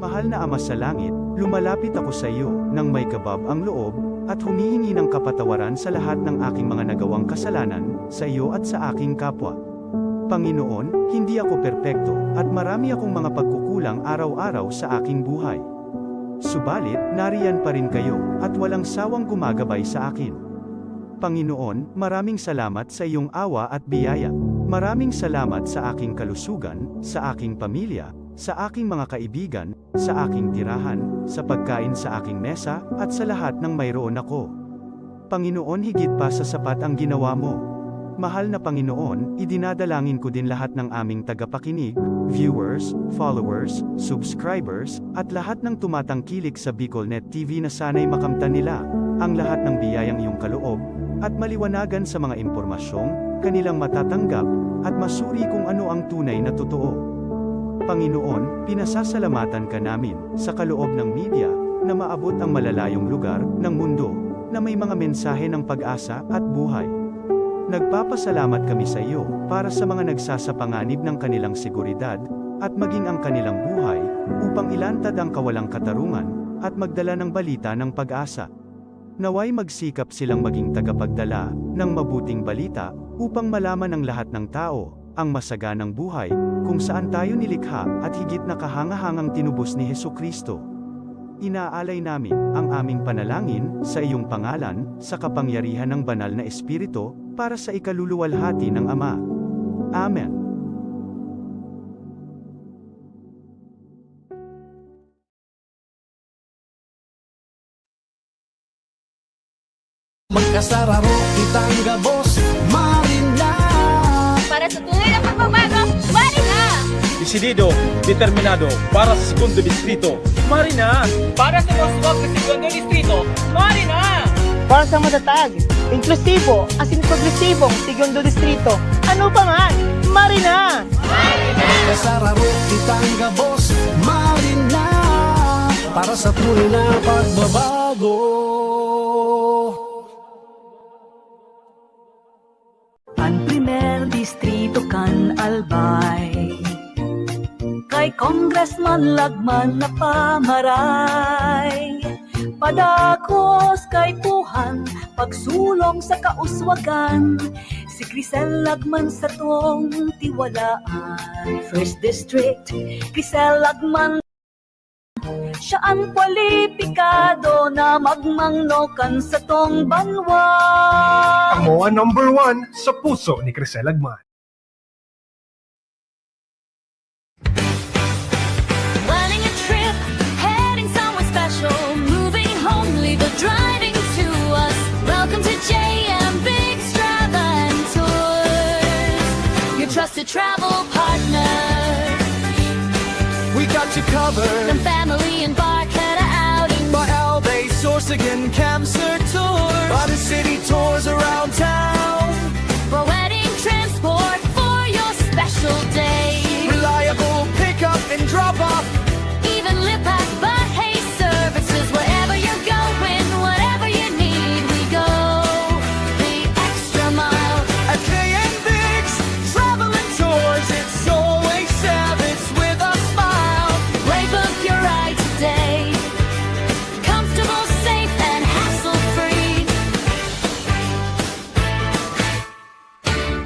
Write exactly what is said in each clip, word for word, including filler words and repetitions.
Mahal na Ama sa Langit, lumalapit ako sa iyo nang may kabab ang loob at humihingi ng kapatawaran sa lahat ng aking mga nagawang kasalanan sa iyo at sa aking kapwa. Panginoon, hindi ako perpekto at marami akong mga pagkukulang araw-araw sa aking buhay. Subalit, nariyan pa rin kayo at walang sawang gumagabay sa akin. Panginoon, maraming salamat sa iyong awa at biyaya. Maraming salamat sa aking kalusugan, sa aking pamilya, sa aking mga kaibigan, sa aking tirahan, sa pagkain sa aking mesa, at sa lahat ng mayroon ako. Panginoon, higit pa sa sapat ang ginawa mo. Mahal na Panginoon, idinadalangin ko din lahat ng aming tagapakinig, viewers, followers, subscribers, at lahat ng tumatangkilik sa BicolNet T V na sana'y makamtan nila ang lahat ng biyayang iyong kaloob at maliwanagan sa mga impormasyong kanilang matatanggap at masuri kung ano ang tunay na totoo. Panginoon, pinasasalamatan ka namin sa kaloob ng media na maabot ang malalayong lugar ng mundo na may mga mensahe ng pag-asa at buhay. Nagpapasalamat kami sa iyo para sa mga nagsasapanganib ng kanilang seguridad at maging ang kanilang buhay upang ilantad ang kawalang katarungan at magdala ng balita ng pag-asa. Naway magsikap silang maging tagapagdala ng mabuting balita upang malaman ng lahat ng tao ang masaganang buhay kung saan tayo nilikha at higit na kahangahangang tinubos ni Jesu-Cristo. Inaalay namin ang aming panalangin sa iyong pangalan, sa kapangyarihan ng Banal na Espiritu, para sa ikaluluwalhati ng Ama. Amen. Magkasararo kitang gabos, Marina. Para sa tunay na pagbabago, Marina! Desidido, determinado, para sa segundo distrito, Marina! Para sa mas suwag na segundo distrito, Marina! Para sa matatag, inklusibo, asin progresibong segundo distrito, ano pa man, Marina! Magkasararo kitang gabos, Marina. Para sa tunay na pagbabago. An primer distrito kan Albay, kay Congressman Lagman na pamaray. Padakos kaipuhan, pagsulong sa kauswagan, si Crisel Lagman satong tiwalaan. First District, Crisel Lagman. Siya an kwalipikado na magmangno kan satong banwa. Amo an number one sa puso ni Crisel Lagman. Planning a trip, heading somewhere special, moving home, leave the driving to us. Welcome to J M Biggs Travel and Tours, your trusted travel partner. We got you covered. From family embark at a outing, by Albay, Sorsogon, Camps or tours, by the city tours around town, for wedding transport for your special day. Reliable pickup and drop off, even lift pack, but hey, services wherever you're going, whatever you need, we go the extra mile. At J M Biggs Travel and Tours, it's always service with a smile. Playbook your ride today. Comfortable, safe, and hassle-free.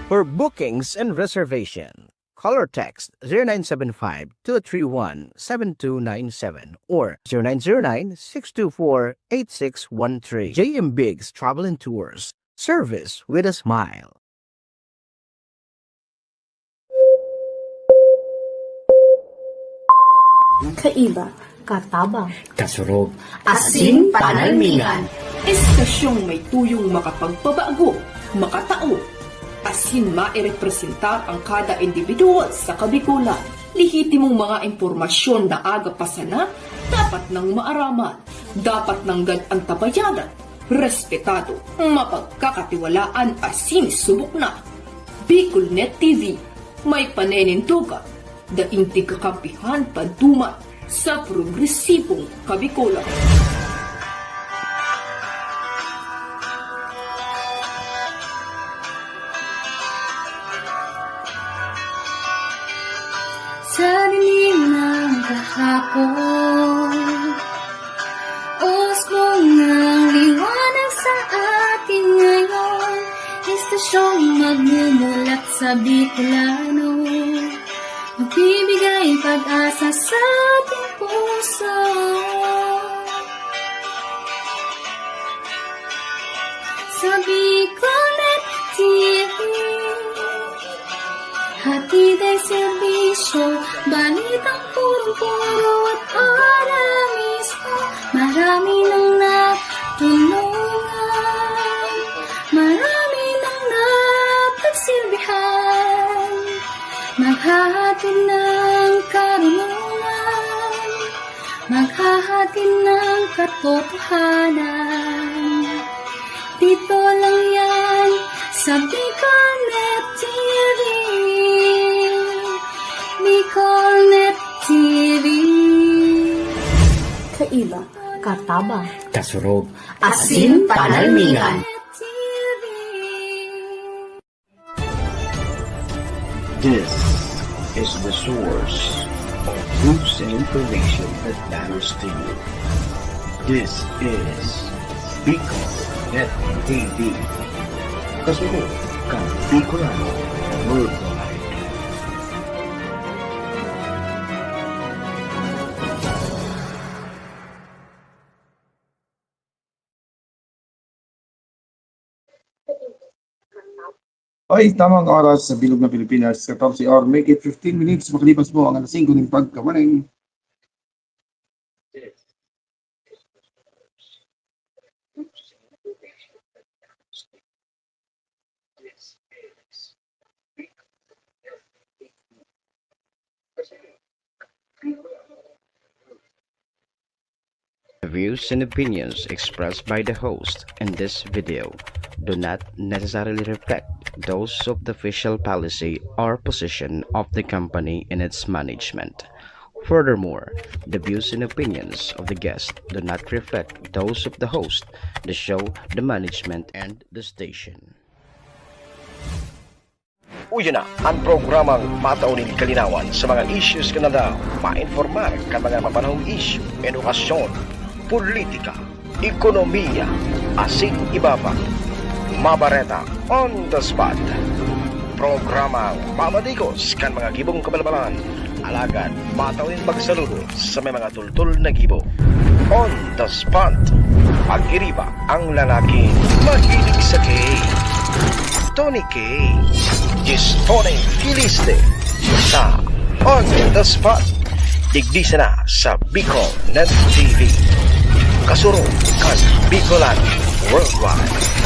For bookings and reservation, call or text zero nine seven five, two three one, seven two nine seven or zero nine zero nine, six two four, eight six one three. J M Biggs Travel and Tours. Service with a smile. Kaiba, katabang, kasurog, asin panalmingan. Estasyong may tuyong makapagpabago, makatao, asin mairepresentar ang kada individual sa Kabikolan. Lehitimong mga impormasyon na aga pa sana, dapat nang maaraman, dapat nanggad antabayanan, respetado, mapagkakatiwalaan asin subok na. Bicolnet T V, may paninindogan, daing tigkakampihan paduman sa progresibong Kabikolan. Sa dilim ng kahapon, usbong ng liwanag sa atin ngayon, estasyong magmumulat sa Bicolano, magbibigay pag-asa sa ating puso. Sa Bicolnet T V, hatid ay serbisyo, balitang punong-puno at ora mismo. Marami nang natulungan, marami nang napagsilbihan, maghahatid ng karunungan, maghahatid ng katotohanan. Dito lang yan sa Bicolnet T V. Bicolnet T V. Kaiba, katabang, kasurog, asin panalmingan. T V. This is the source of news and information that matters to you. This is Bicol Net T V. Kasunod kan Bicolano Worldwide. Ay, tamang oras sa bilog na Pilipinas, katorse or make it fifteen minutes, makalipas po ang alas singko nin pagkamaning. The views and opinions expressed by the host in this video do not necessarily reflect those of the official policy or position of the company and its management. Furthermore, the views and opinions of the guest do not reflect those of the host, the show, the management, and the station. Uya na an programang matao nin kalinawan sa mga issues kan aldaw, mainformar kan mga mapanahong isyu, edukasyon, politika, ekonomiya, asin iba pa. Mabareta on the spot. Programang mamadigos kan mga gibong kabalbalan, alagad matao nin magsaludo sa may mga tultol na gibo. On the spot. Pag-iriba ang lalaking mahilig sa cake. Tony K. Gistone Kiliste sa On the Spot. Digdi sana sa Bicol Net T V. Kasurog kan Bicolan Worldwide.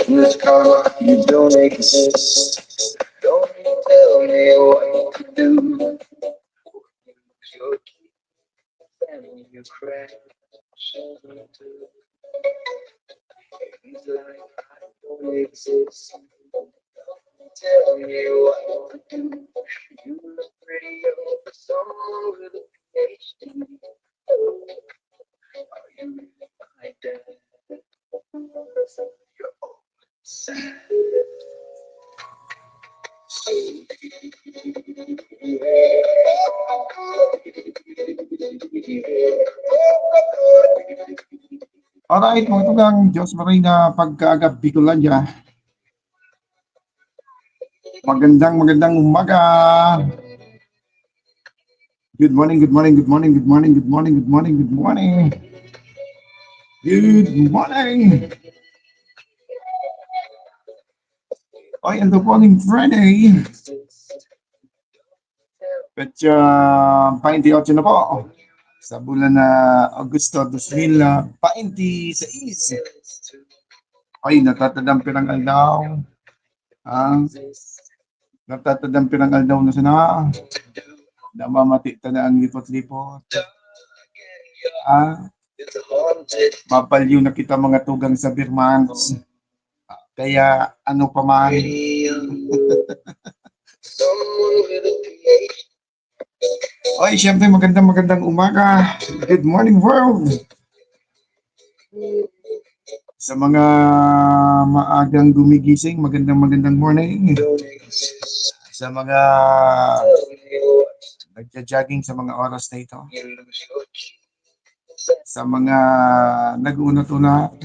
In this car, you don't exist. Don't you tell me what to do. Your key, then you crash into things like I don't exist. Don't you tell me what to do. You look pretty over some H D. Are you really my dad? You're always sad. Alright, mga tugang, Diyos maray na pagkaaga, Bicolandia. Magandang, magandang umaga. Good morning, good morning, good morning, good morning, good morning, good morning, good morning. Good morning. Ay, ano po, ning Friday? Petsa twenty-eight na po sa bulan na Agosto dos mil veintiseis. Ay, natatadang pirang aldaw. Ah, natatadang pirang aldaw na sana. Namamati ta na ang lipot-lipot. Ah, mapalyo na kita mga tugang sa Birmans. Kaya ano pa man. Oy, siyempre, magandang, magandang umaga. Good morning, world. Sa mga maagang gumigising, magandang, magandang morning. Sa mga nagja-jogging sa mga oras na ito. Sa mga nag-uunat-unat,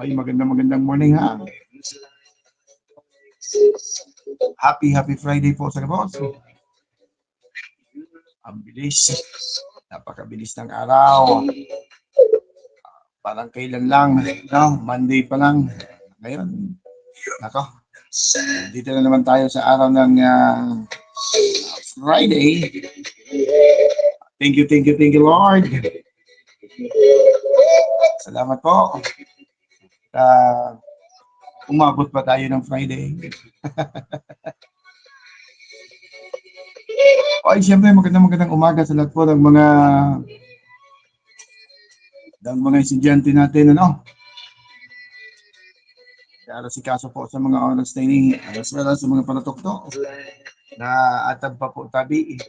ay, magandang, magandang morning, ha. Happy, happy Friday po sa gabos. Ang bilis. Napakabilis ng araw. Parang kailan lang, no? Monday pa lang. Ngayon, nako. Dito na naman tayo sa araw ng ah, Friday. Thank you, thank you, thank you, Lord. Salamat po. Ah, umabot pa tayo ng Friday. Ay, siyempre, magandang, magandang umaga sa lahat po ng mga, ng mga estudyante natin, ano? Kaya si kaso po sa mga oras na ini, as well as sa mga palatukto na atab pa po tabi.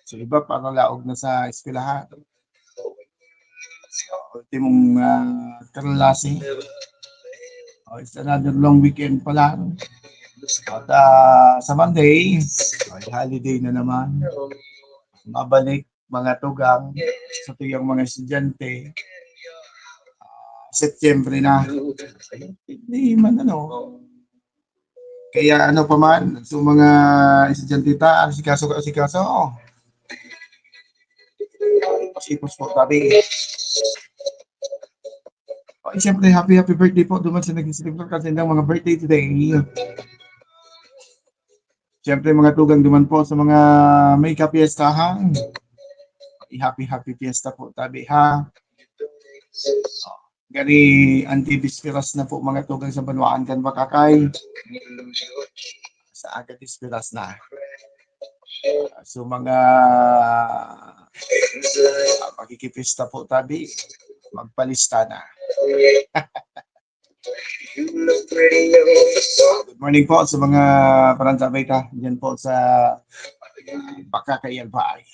So, iba para laog na sa eskwelahan. Ultimong ah, kalalasin. Oh, it's another long weekend pa lang. At ah, sa Monday, ay holiday na naman. Mabalik mga tugang sa tuyang mga estudyante. Ah, Setyembre na. Hindi man ano. Kaya ano pa man, sa mga estudyante ta, asikaso, asikaso. Pasipos po, tabi. Oh, siyempre, happy, happy birthday po duman sa nag-celebrate kasi ng mga birthday today. Siyempre, mga tugang duman po sa mga may kapiestahan. Happy, happy fiesta po, tabi, ha? Gani, anti-bisperas na po, mga tugang sa banwaan kan Bakakay. Sa aga bisperas na. So, mga ah, makikipista po tabi, magpalista na. Good morning po sa mga parantabay ta dyan po sa Bakakay Albay.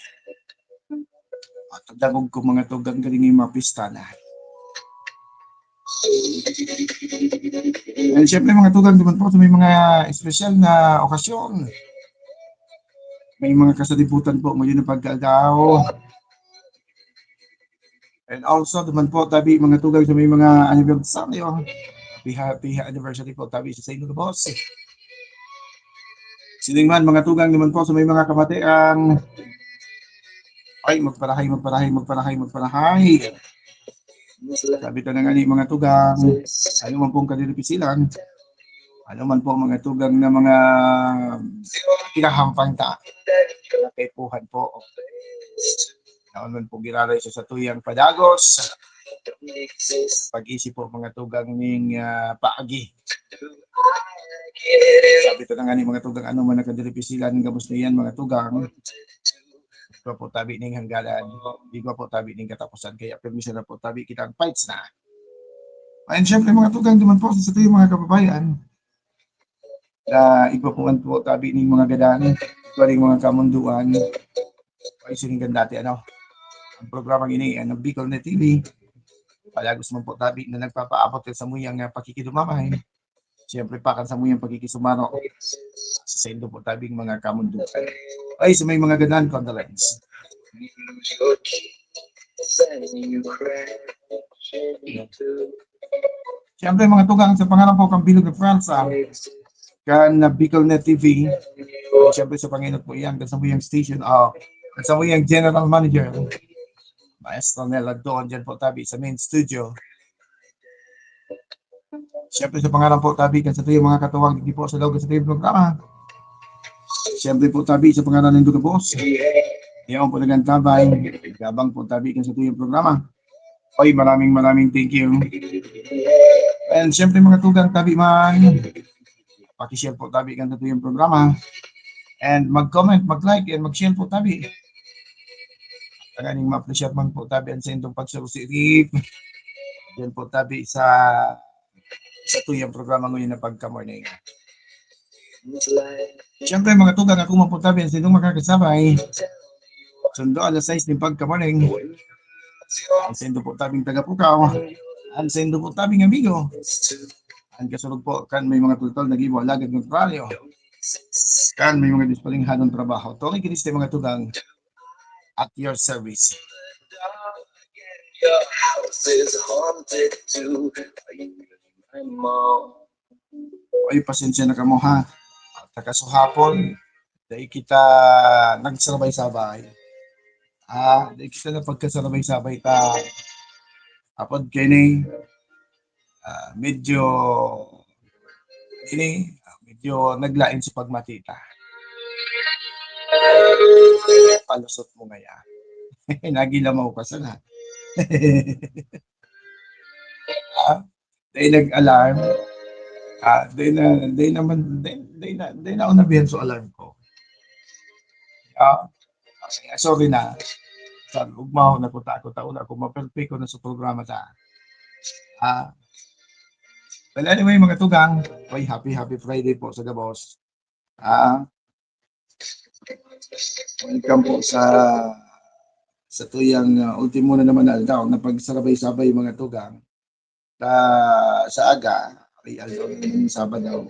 At dangog ko mga tugang galing yung mga pista na. And syempre mga tugang naman po sa may mga espesyal na okasyon. May mga kasalibutan po ngayon na pagkadaw. And also naman po tabi mga tugang sa may mga anibersaryo. Happy, happy anniversary po tabi sa inyo, boss. Sining man mga tugang naman po sa may mga kamatiang ay, magparahay, magparahay, magparahay, magparahay. Sabi ta na nga ni mga tugang, ano man pong kadilipisilan, ano man po mga tugang na mga pinahampang ta, kaipuhan po. Naon man po giraray sa satuyang padagos, pag-isip po mga tugang ning ah, paagi. Sabi ta na nga ni mga tugang, ano man nakadilipisilan, gabos na yan mga tugang. Igwa po tabi ning hangganan, igwa po tabi ning katapusan, kaya permiso na po tabi kitang fights na. And syempre mga tugang duman po sa satuyang mga kababayan, na igwa po man po tabi ning mga gadan, igwa ning mga kamunduan. Ay, siningan dati, ano, ang programang ini, ano, Bicol Net T V. Palagos man po tabi na nagpapaabot kan samuyang ah, pakikidumamay. Siyempre pa kan samuyang pakikisumaro sa saindo po tabing mga kamunduan. Ay, sa may mga gadan, condolence. Siyempre, mga tugang, sa pangalan po kan Bilog na Pransa, kan Bicol Net T V, siyempre sa pangenot po yan, kan samuyang station, ah, kan samuyang general manager, Maestro Nel Adon, dyan po tabi sa main studio. Siyempre, sa pangalan po tabi kan satuyang mga katuwang, digdi po sa loob kan satuyang programa. Siyempre po tabi sa pangalan ng Duga Boss. Yaon po nagantabay. Gabang po tabi kan satuyang programa. Oy, maraming, maraming thank you. And siyempre, mga tugang, tabi man, paki-share po tabi kan satuyang programa. And mag-comment, mag-like, and mag-share po tabi. Tanganing ma-appreciate man po tabi ang saindong pagsarusirip. Diyan po tabi sa, satuyang programa ngayon na Pagka-Morning. Siyempre, mga tugang, ako man po tabi ang saindong makakasabay. Sundo alas sais nin pagka-morning. Ang saindo po tabing taga-Pukaw. Ang saindo po tabing amigo. Ang kasurog po, kan may mga tultol na gibo, alagad kontraryo. Kan may mga dispalinghadong trabaho. Tony Cristi, mga tugang, at your service. Your house is haunted too. Ay, pasensya na kamo, ha. Takasuhapon, dai kita nagsarabay-sabay. Ah, dai kita napagkasarabay-sabay ta. Apod kaini, ah, medyo, ini, ah, medyo naglain sa pagmati ta. Palusot mo ngaya. Nagilamaw ka sana. Ah, dai nag-alarm. Ah, dai na, dai naman, dai, dai na, dai na ako nabihan sa alarm ko. Ah, sorry na. Sa ugmaw na ko ta, ako taon ako, maperpeko na sa programa ta. Ah, well, anyway, mga tugang, oy, happy, happy Friday po sa gabos. Ah, welcome po sa, sa tuyang, ah, ultimo na naman na aldaw na pagsarabay-sabay, mga tugang. Ta, sa aga, ay, aldaw ng Sabado.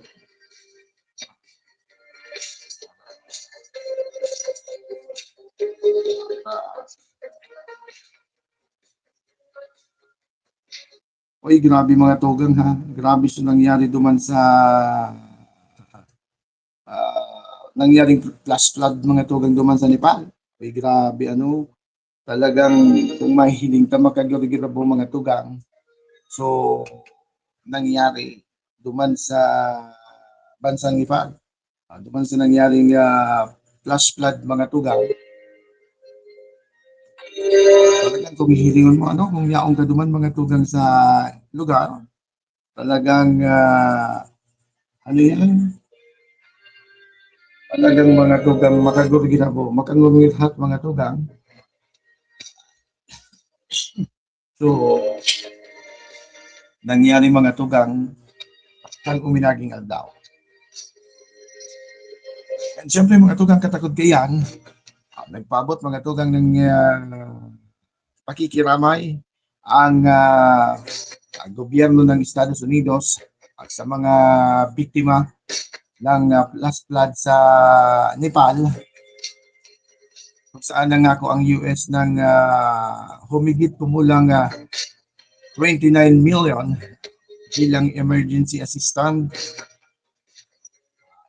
Uy, grabe, mga tugang, ha. Grabe sa nangyari duman sa, ah, nangyaring flash flood, mga tugang, duman sa Nepal. Uy, grabe, ano, talagang kung mahihiling ta, makagirgirabo, mga tugang. So, nangyari duman sa bansang Nepal. Ah, duman sa nangyaring, ah, flash flood, mga tugang. Talagang kung hihilingon mo, ano, kung yaon ka duman, mga tugang, sa lugar, talagang, ah, ano yan? Talagang, mga tugang, makagurgirabo, makangurngirhat, mga tugang. So, nangyari, mga tugang, kan uminaging aldaw. And siyempre, mga tugang, katakod kaiyan, ah, nagpaabot, mga tugang, ng, ah, pakikiramay ang, ah, ang gobyerno ng Estados Unidos at sa mga biktima ng, ah, flash flood sa Nepal, kung saan nangako ang U S ng, ah, humigit kumulang, ah, twenty-nine million bilang emergency assistance,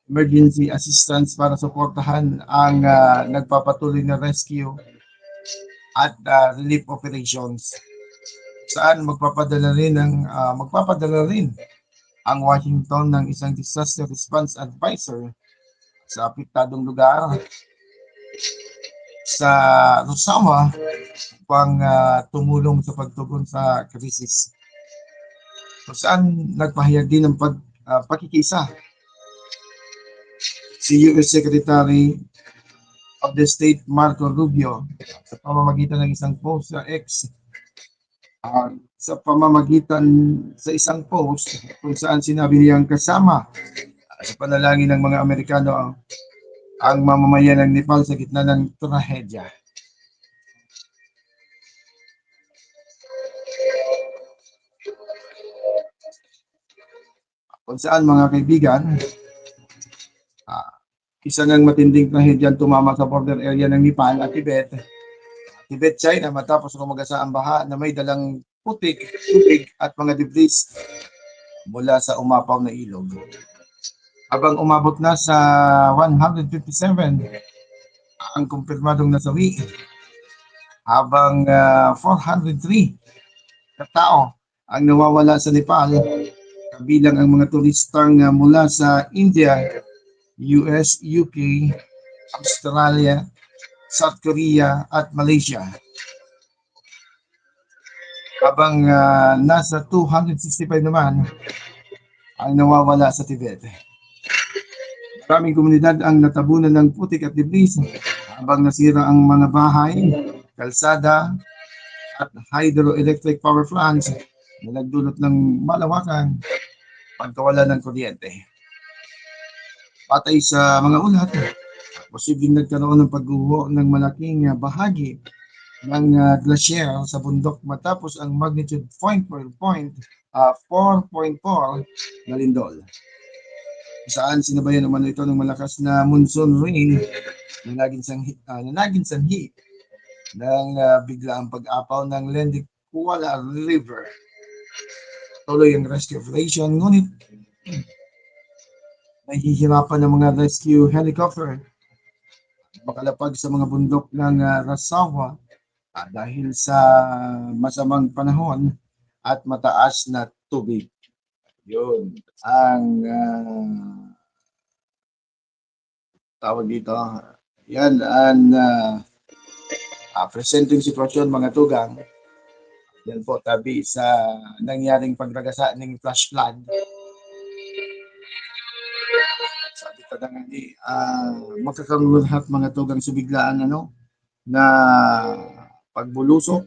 emergency assistance para suportahan ang, ah, nagpapatuloy na rescue at, ah, relief operations. Saan magpapadala rin ng, ah, magpapadala rin ang Washington ng isang disaster response advisor sa apektadong lugar sa Rosawa upang, ah, tumulong sa pagtugon sa krisis. Kung saan nagpahayag din ng pag-, ah, pakikiisa si U S Secretary of the State Marco Rubio sa pamamagitan ng isang post sa X, ah, sa pamamagitan sa isang post kung saan sinabi niyang kasama, ah, sa panalangin ng mga Amerikano ang, ang mamamayan ng Nepal sa gitna ng trahedya. Kung saan, mga kaibigan, ah, isa ngang matinding trahedya ang tumama sa border area ng Nepal at Tibet. Tibet, China, matapos rumagasa ang baha na may dalang putik, tubig at mga debris mula sa umapaw na ilog. Habang umabot na sa one hundred fifty-seven ang kumpirmadong nasawi, habang ah, four hundred three na tao ang nawawala sa Nepal, kabilang ang mga turistang ah, mula sa India, U S, U K, Australia, South Korea at Malaysia. Habang ah, nasa two hundred sixty-five naman ang nawawala sa Tibet. Maraming komunidad ang natabunan ng putik at debris, habang nasira ang mga bahay, kalsada, at hydroelectric power plants na nagdulot ng malawakang pagkawala ng kuryente. Patay sa mga ulat, posibleng nagkaroon ng pagguho ng malaking ah, bahagi ng ah, glacier sa bundok matapos ang magnitude point four point ah, four point four na lindol. Saan sinabayan umano ito ng malakas na monsoon rain na naging sanhi, ah, na naging sanhi ng ah, biglaang pag-apaw ng Lendikwala River. Tuloy ang rescue operation, ngunit nahihirapan ang mga rescue helicopter makalapag sa mga bundok ng ah, Rasawa ah, dahil sa masamang panahon at mataas na tubig. Yun ang ah, tawag dito. Yan ang ah, ah, presenteng sitwasyon, mga tugang. Yan po, tabi sa nangyaring pagragasa ning flash flood. Sabi ko na nga ni, ah, magkakaroon lahat, mga tugang, sa biglaan, ano, na pagbulusok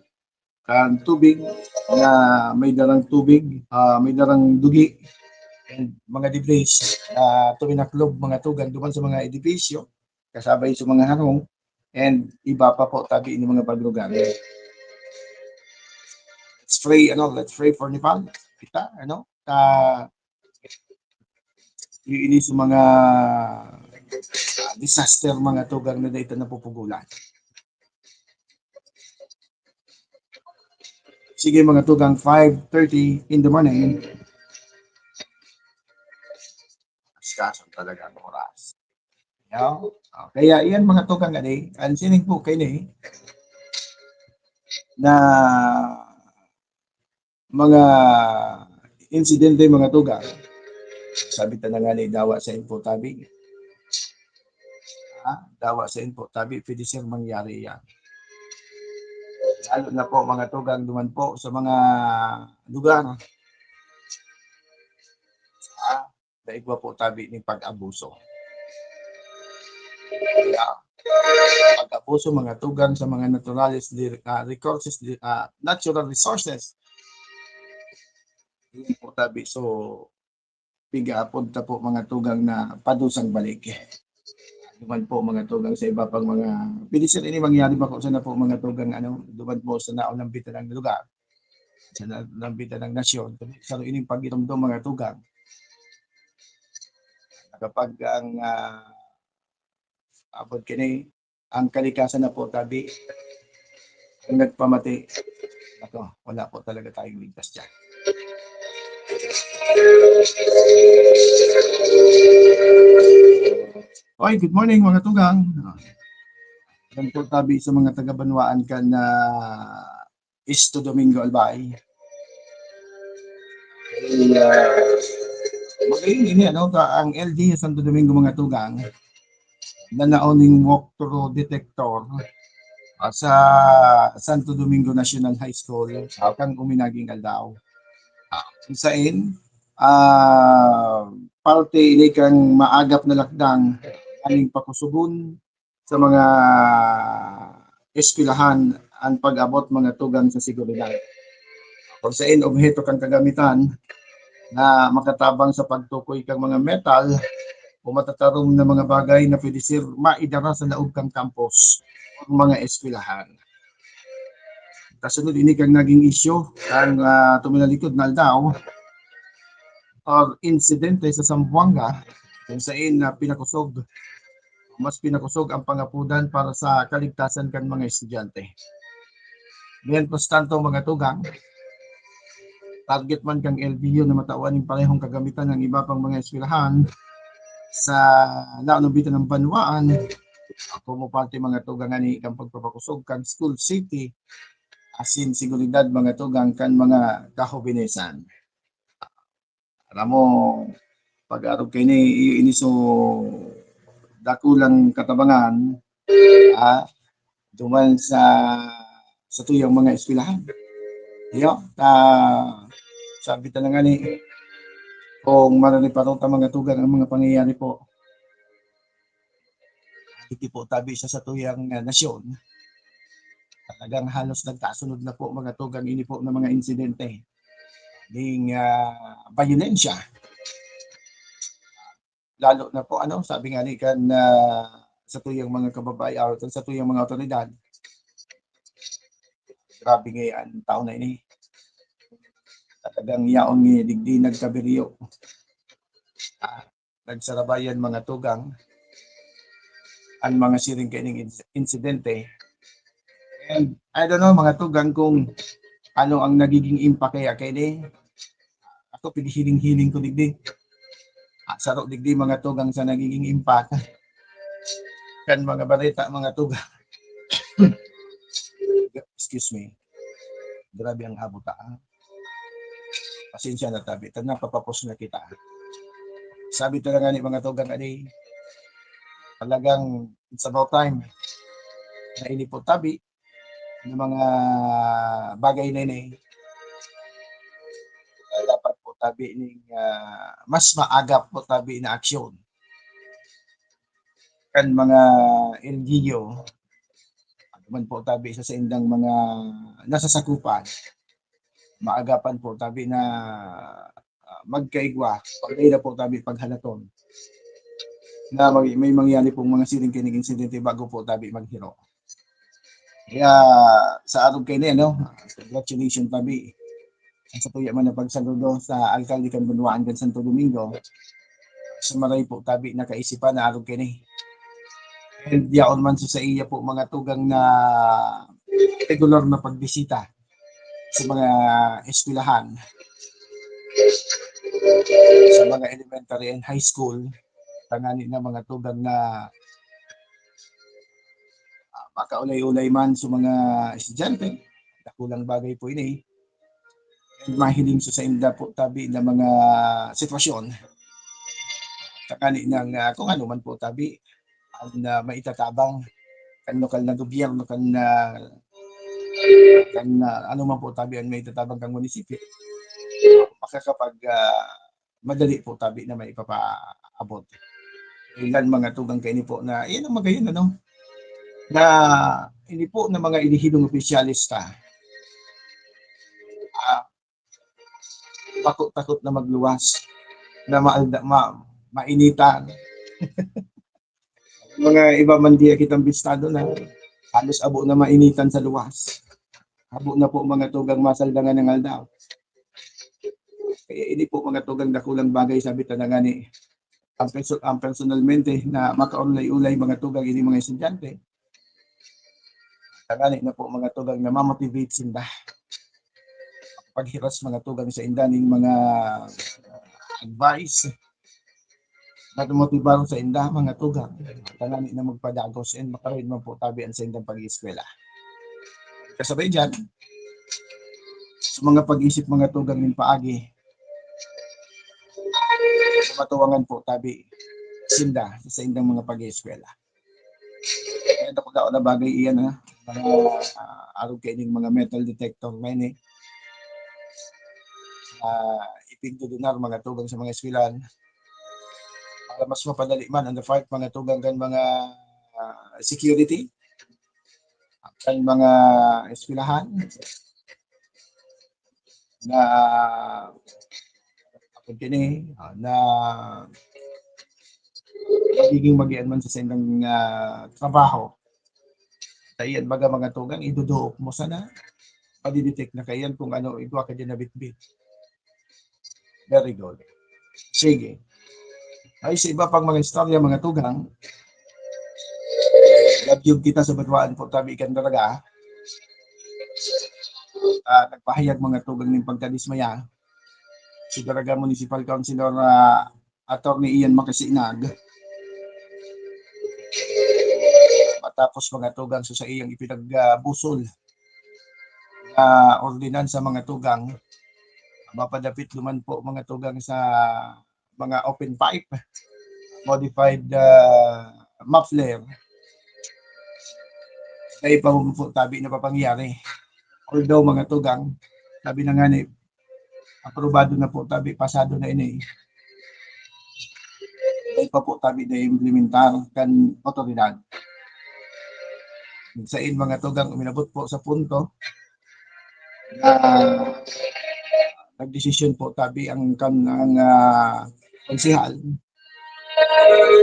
kan tubig na may darang tubig, ah, may darang dugi, and mga debris na tuminaklob, mga tugang, duman sa mga edipisyo, kasabay sa mga harong, and iba pa po, tabi ng mga paglugar. Let's pray, ano, let's pray for Nepal. Kita, ano, ta, ini sa mga ah, disaster, mga tugang, na dito napupugulan. Sige, mga tugang, five thirty in the morning. Askaso talaga ang oras. No? Ah, kaya iyan, mga tugang, ani, ang sining po kayo ni na mga insidente, mga tugang. Sabi ta na nga ni, dawa sa info tabi. Ha? Dawa sa info tabi, pwede sir mangyari yan. Lalo na po, mga tugang, duman po sa mga lugar. Ha? Daigwa po tabi ning pag-abuso. Kaya, pag-abuso, mga tugang, sa mga naturales di, ah, resources di, ah, natural resources. Yun po tabi. So, piga-apod ta po, mga tugang, na padusang balik. Duman po, mga tugang, sa iba pang mga, pwede sir ini mangyari ba ko sana po, mga tugang, ano, duman po sa naunambitan ng lugar, sa na-, naunambitan ng nasyon, sa ining pag-inomdom, mga tugang. Kapag ang ah, abot kini, ang kalikasan na po tabi ang nagpamati. Ako, wala po talaga tayong ligtas dyan. Oy, good morning, mga tugang. Ah, yan po tabi sa mga taga-Banwaan kan na Santo Domingo, Albay. Kaya, magayon ini, ano, ta-, ang L G sa Santo Domingo, mga tugang, na naoning walk-through detector ah, sa Santo Domingo National High School, ah, kan uminaging aldaw. Ah, kung sain, ah, parte ini kan maagap na lakdang aning pakusugon sa mga eskwelahan ang pag-abot, mga tugang, sa seguridad. Kung sain obheto kan kagamitan na makatabang sa pagtukoy kan mga metal o matatarom na mga bagay na pwede sir maidara sa laog kan campus o mga eskwelahan. Kasunod ini kan naging isyu kan ah, tuminalikod na aldaw or insidente sa Zamboanga, kung sain na pinakusog, mas pinakusog ang pangapudan para sa kaligtasan kan mga estudyante. Mientras tanto, mga tugang, target man kan L G U na matawan nin parehong kagamitan ang iba pang mga eskwelahan sa laon ng bitan ng banwaan, komo parte, mga tugang, ani kan pagpapakosog kan school safety asin seguridad, mga tugang, kan mga kahobenesan. Aram mo, pag-arog kaini, iyo ini so dakulang katabangan, ah, duman sa satuyang mga eskwelahan. Iyo, ta sabi ta na ngani, kung maraniparon ta, mga tugang, ang mga pangyayari po, digdi po tabi sa satuyang, ah, nasyon, talagang halos nagkasunod na po, mga tugang, ini po na mga insidente ning, ah, bayolensya. Lalo na po, ano, sabi nga ni kan, ah, satuyang mga kababayan, or kan satuyang mga awtoridad, grabe nga an taon na ini. Talagang yaon nga digdi nagkabiryo. Ah, nagsarabayan, mga tugang, an mga siring kaining ins-, insidente. And I don't know, mga tugang, kung ano ang nagiging impact kaya kaini. Ako, pighiling-hiling ko digdi. Ah, saro digdi, mga tugang, sa nagiging impact kan mga bareta, mga tugang. Excuse me. Grabe ang abot, ah. Pasensya na tabi. Ta napapapos na kita. Sabi talaga ni mga tugang, ani, talagang it's about time na ini po tabi ng mga bagay na ini, ah, dapat po tabi ning, ah, mas maaga po tabi na aksyon kan mga L G U, ano man po tabi sa saindang mga nasasakupan, maagapan po tabi na, ah, magkaigwa, pag na po tabi paghalaton na mag-, may mangyari pong mga siring kaining insidente bago po tabi maghiro. Kaya sa arog kaini, ano, congratulations tabi. Ang satuya man na pagsaludo sa alkalde kan banwaan kan Santo Domingo, sa maray po tabi na kaisipan na arog kaini. And yaon man sa, sa iya po, mga tugang, na regular na pagbisita sa mga eskwelahan, sa mga elementary and high school, tangani na, mga tugang, na, ah, makaulay-ulay man sa mga estudyante, dakulang bagay po ini. And mahiling sa sainda po tabi na mga sitwasyon, tangani nang, ah, kung ano man po tabi ang, ah, maitatabang kan lokal na gobyerno, kan, ah, kan, ah, ano man po tabi ang maitatabang kan munisipyo, makakapag, ah, madali po tabi na maipapaabot. Ilan mga tugang kaini po na, iyan ang magayon, ano, na ini po na mga elehidong opisyales ta, ah, takot-takot na magluwas, na maalda-, ma-, mainitan. Mga iba man diya kitang bistado na halos abo na mainitan sa luwas. Abo na po, mga tugang, masaldangan ng aldaw. Kaya ini po, mga tugang, dakulang bagay, sabi ta na ngani. Ang perso-, ang personalmente na makaulay-ulay, mga tugang, ini mga estudyante. Tangani na po, mga tugang, na ma-motivate sinda. Paghiras, mga tugang, sa inda ning mga advice na tumotibar sa inda, mga tugang. Tangani na magpadagos and makaroon man po tabi ang sa indang pag-ieskwela. Kasabay dyan, sa mga pag-isip, mga tugang, nin paagi, matuwangan po tabi sinda sa indang mga pag-ieskwela. Kaya dakula na bagay iyan, ha? Mga, ah, arog kaining mga metal detector na ini, eh. Ah, ipindudunar, mga tugang, sa mga eskwelahan. Para mas mapadali man ang the fight, mga tugang, kan mga, ah, security, kan mga eskwelahan. Na, kini, ah, na magiging magian man sa saindang, ah, trabaho. Kaiyan baga, mga tugang, iduduok mo sana, madidetect na kaiyan kung ano igwa ka diyan na bitbit. Very good. Sige. Ay, sa iba pang mga istorya, mga tugang, labyog kita sa banwaan po tabi kan talaga. ah, nagpahayag, mga tugang, nin pagkadismaya si Daraga Municipal Councilor, ah, Attorney Ian Macasinag. Matapos, mga tugang, sa saiyang ipinagbusol na ordinansa, mga tugang, mapadapit duman po, mga tugang, sa mga open pipe, modified, ah, muffler, dai pa po tabi napapangyari. Although, mga tugang, sabi na nga ni, aprobado na po tabi, pasado na ini. Dai pa po tabi naiimplementar kan otoridad. Sain, mga tugang, uminabot po sa punto na nagdesisyon po tabi ang kan-, ang, ah, konsehal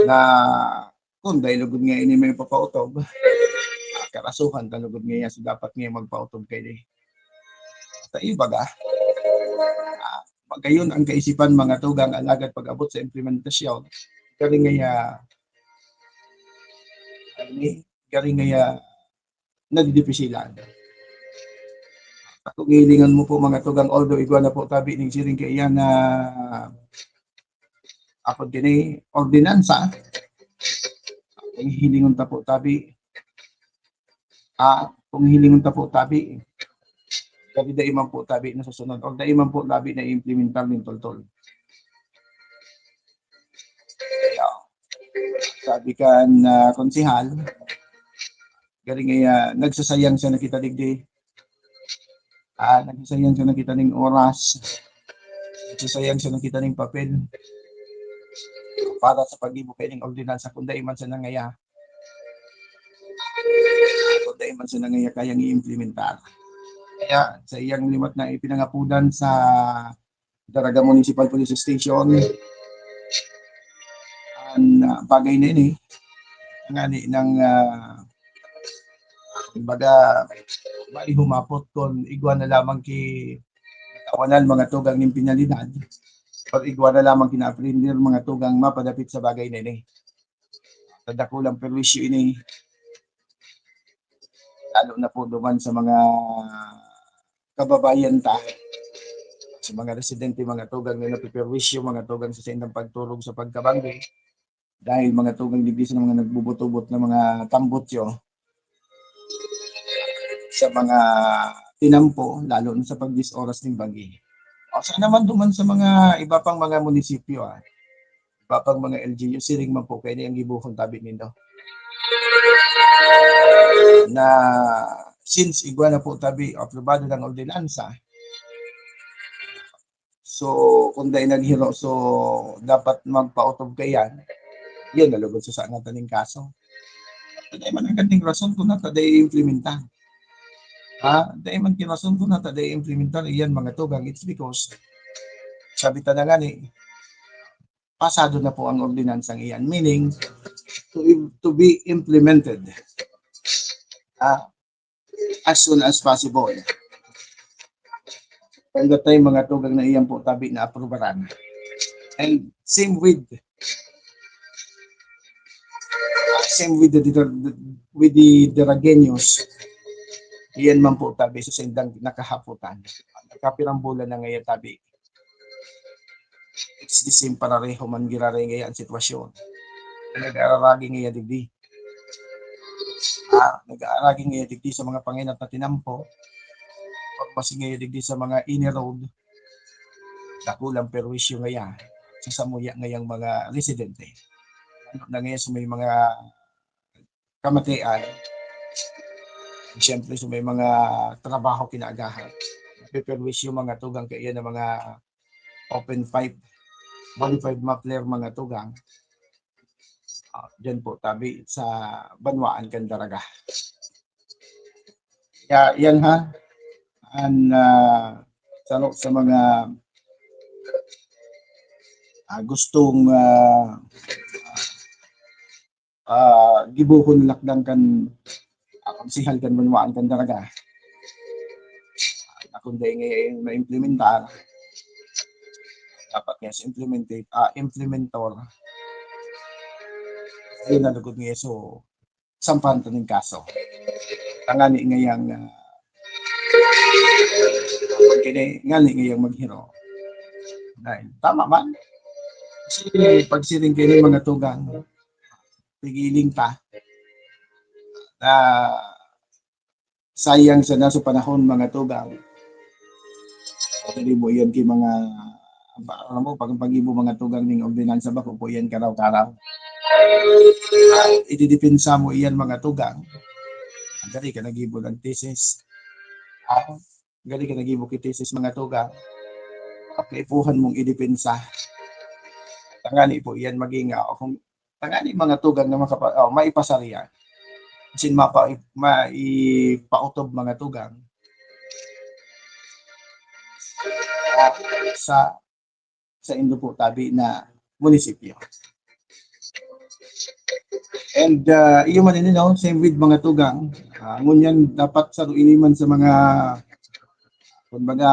na kung dai lugod nga ini may papautob, ah, karasuhan ta lugod nga iya, so dapat nga magpautob kaini. Sa iba ga, ah, magayon ang kaisipan, mga tugang, alagad pag-abot sa implementasyon, gari nga iya, ini, gari nga iya, nadidipisilan. Kung hilingon mo po, mga tugang, although igwa na po tabi ning siring kaiyan na apod kini ordinansa, kung hilingon ta po tabi, ah, kung hilingon ta po tabi, dai man po tabi nasusunod or dai man po tabi naiimplementar nin toltol. Sabi kan, ah, konsehal, gari nga iya, nagsasayang sana kita digdi. Ah, nagsasayang sana kita ning oras. Nagsasayang sana kita ning papel para sa paggibo kaining ordinansa kung dai man sana ngaya. Kung dai man sana ngaya kayang i-implementar. Kaya sa iyang liwat na ipinangapodan sa Daraga Municipal Police Station. An, ah, bagay na ini, ngani nang, ah, kumbaga, bali humapot kun igwa na lamang ki tawanan, mga tugang, nin penalidad, or igwa na lamang kina-aprehender, mga tugang, mapadapit sa bagay na ini. Sa dakulang perwisyo ini, lalo na po duman sa mga kababayan ta, sa mga residente, mga tugang, na napiperwisyo, mga tugang, sa saindang pagturog sa pagkabanggi. Dahil, mga tugang, digdi sa mga nagbubutubot na mga tambutyo sa mga tinampo, lalo na sa pag-dis oras ning banggi. O, sana man duman sa mga iba pang mga munisipyo, ah. Iba pang mga L G U, siring man po kaini ang gibohon tabi nindo. Na since igwa na po tabi, aprobado ng ordinansa, so, kung dai naghiro, so, dapat magpaotob kaiyan. Yun, nalugod sa sangatan ning kaso. Dai man ang kanting rason kung nata dai implementar. Ha? Dai man kin rason kung nata dai implementar. Iyan, mga tugang, it's because, sabi ta na nga ni, pasado na po ang ordinansang iyan. Meaning, to im-, to be implemented, ah, as soon as possible. From the time, mga tugang, na iyan po tabi na aprubaran. And same with, same with the, with the Daragueños. Iyan man po tabi sa sindang nakahaputan. Nakapirang bulan na ngayon tabi. It's the same, parareho man giraray ngaya ang sitwasyon. Nag-aaragi ngaya digdi. Ah, nag-aaragi ngaya digdi sa mga pangenot na tinampo. Pagpasi ngaya digdi sa mga inner road. Dakulang perwisyo ngaya sa samuya ngayang mga residente. Ano na ngaya sa may mga kamatian. Siyempre, sa may mga trabaho kinaagahan. Peperwisyo, mga tugang, kaiyan na mga open pipe, modified muffler, mga tugang. Ah, diyan po, tabi sa banwaan kan Daraga. Kaya, yan ha, ang, ah, saro sa mga, ah, gustong, ah, ah, gibohon na lakdang kan, ah, konsehal kan banwaan kan Daraga. Na kung dai ngaya maimplementar, dapat nga sa implementate-, ah, implementor, ayun na lugod ngaya, so, sampahan ta ning kaso. Tangani ngayang, ah, Kini, ngani ngayang maghiro. Dahil, tama man. Kasi pagsiring kaini mga tugang, pigiling ta. Ah, sayang sana sa panahon, mga tugang. Dali mo iyan ki mga, alam mo, pag, pag-ibo mga tugang ning ordinansa, bako po iyan karaw-karaw. Ah, ididepensa mo iyan, mga tugang. Dali ka nag-ibo ng thesis. Ah, dali ka nag-ibo ki thesis, mga tugang. Kaipuhan mong idepensa. Tangani po iyan maging, ah, kung tangani mga tugang na makapa-, oh, maipasariya. Sin mapa-, maipaotob mga tugang. Ah, sa, sa indo po tabi na munisipyo. And, ah, iyo man ini, no? Same with mga tugang. Ah, ngunyan, dapat saro ini man sa mga, kumbaga,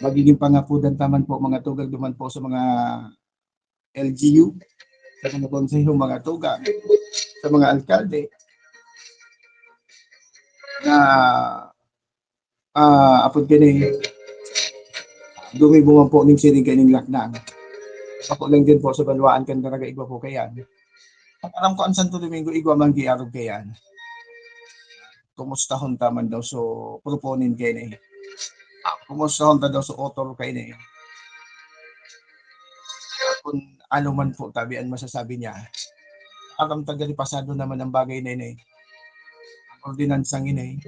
magiging pangapudan taman po, mga tugang, duman po sa mga L G U, sa mga konseho, mga tugang, sa mga alkalde, na, ah, apod kini, gumibo man po ning siring kaining laknang. Ako lang din po sa banwaan kan talaga igwa po kayan. Ang alam ko, ang Santo Domingo, igwa man giarog kayan. Kumustahon ta man daw so proponent kaini. Ah, kumustahon ta daw so author kaini. Kung ano man po tabi ang masasabi niya. Alam ta gani pasado naman ang bagay na ini. Ang ordinansang ini.